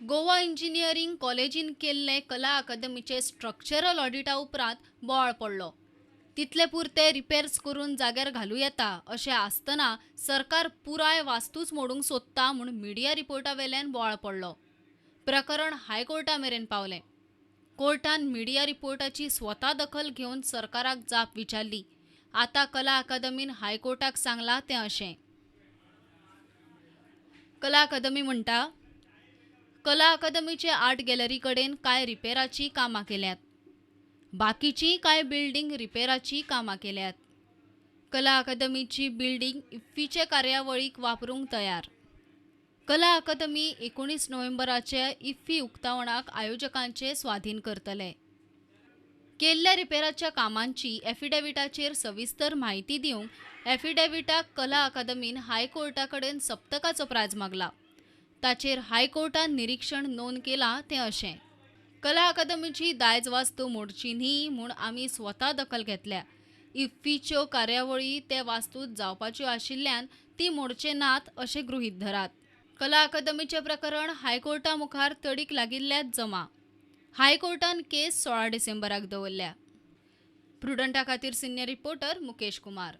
Goa engineering कॉलेजीन केल्ले कला अकादमीचे स्ट्रक्चरल ऑडिटा उपरांत बोवाळ पडलो. तितले पुरते रिपेर्स करून जाग्यार घालूं येता अशें आसतना सरकार पुराय वास्तूच मोडूंक सोदता म्हूण मिडिया रिपोर्टा वेल्यान बोवाळ पडलो. प्रकरण हायकोर्टा मेरेन पावलें. कोर्टान मिडिया रिपोर्टाची स्वता दखल घेवन सरकाराक जाप विचारली. आतां कला अकादमीन हायकोर्टाक सांगलां तें अशें. कला अकादमी म्हणटा, कला अकादमीचे आर्ट गॅलरी कडेन कांय रिपेराचीं कामां केल्यात, बाकीचीं कांय बिल्डींग रिपेराचीं कामां केल्यात. कला अकादमीची बिल्डींग इफ्फीचे कार्यावळीक वापरूंक तयार. कला अकादमी 19 नोव्हेंबराचे इफ्फी उक्तावणाक आयोजकांचे स्वाधीन करतले. केल्ल्या रिपेराच्या कामांची एफिडेविटाचेर सविस्तर म्हायती दिवंक एफिडेविटाक कला अकादमीन हायकोर्टा कडेन सप्तकाचो प्राज मागला. ताचेर हायकोर्टान निरीक्षण नोंद केलां तें अशें. कला अकादमीची दायज वास्तू मोडची न्ही म्हूण आमी स्वता दखल घेतल्या. इफ्फीच्यो कार्यावळी ते वास्तूत जावपाच्यो आशिल्ल्यान ती मोडचे नात अशें गृहीत धरात. कला अकादमीचें प्रकरण हायकोर्टा मुखार तडीक लागिल्ल्यात जमा. हायकोर्टान केस 16 डिसेंबराक दवरल्या. प्रुडंटा खातीर सिनियर रिपोर्टर मुकेश कुमार.